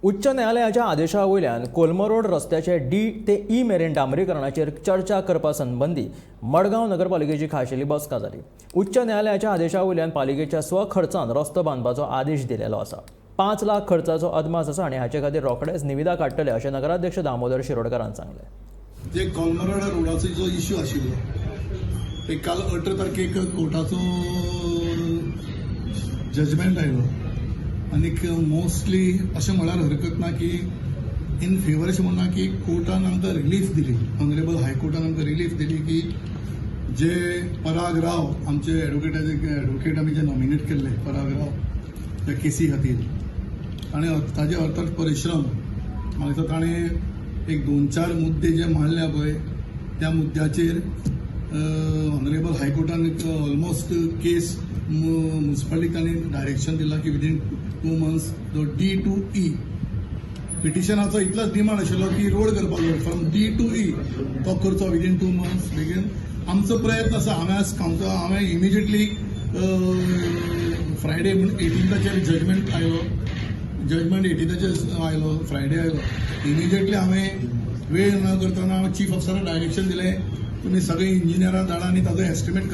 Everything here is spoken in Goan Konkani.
उच्च न्यायालयाच्या आदेशा वयल्यान कोलमो रोड रस्त्याचे डी ते ई मेरेन डांबरीकरणाचेर चर्चा करपा संबंदी मडगांव नगरपालिकेची खाशेली बसका जाली. उच्च न्यायालयाच्या आदेशा वयल्यान पालिकेच्या स्वखर्चान रस्तो बांदपाचो आदेश दिलेलो आसा. 5 लाख खर्चाचो अदमास आसा आनी हाचे खातीर रोखडेच निविदा काडटले, अशें नगराध्यक्ष दामोदर शिरोडकारान सांगलें. जे कोलमरोड रोडाचो जो इश्यू आशिल्लो, ते काल 18 तारखेक कोर्टाचो जजमेंट आयलो आनीक मोस्टली अशें म्हळ्यार हरकत ना की इन फेवर अशें म्हणना की कोर्टान आमकां रिलीफ दिली, ऑनरेबल हायकोर्टान आमकां रिलीफ दिली की जे पराग राव, आमचे एडवोकेटाचे एडवोकेट आमी जे नॉमिनेट केल्ले पराग राव त्या केसी खातीर, ताणें ताजे अर्थात परिश्रम, म्हाका दिसता ताणें एक दोन चार मुद्दे जे मांडल्या पळय, त्या मुद्द्याचेर ऑनरेबल हायकोर्टान ऑलमोस्ट केस मुन्सिपालिटीक तांणी डायरेक्शन दिलां की विदीन 2 मंथ्स जो डी टू ई पिटिशनाचो इतलोच डिमांड आशिल्लो की रोड करपाक जाय फ्रॉम डी टू ई, तो करचो विदीन 2 मंथ्स बेगीन. आमचो प्रयत्न आसा. हांवें आज कावन्सिल, हांवें इमिजिएटली फ्रायडे म्हूण 18ताचेर जजमेंट आयलो, जजमेंट 18ताचेर आयलो, फ्रायडे आयलो, इमिजिएटली हांवें वेळ न करतना चीफ ऑफिसराक डायरेक्शन दिलें, तुमी सगळे इंजिनियरां धाडा आनी ताजो एस्टिमेट.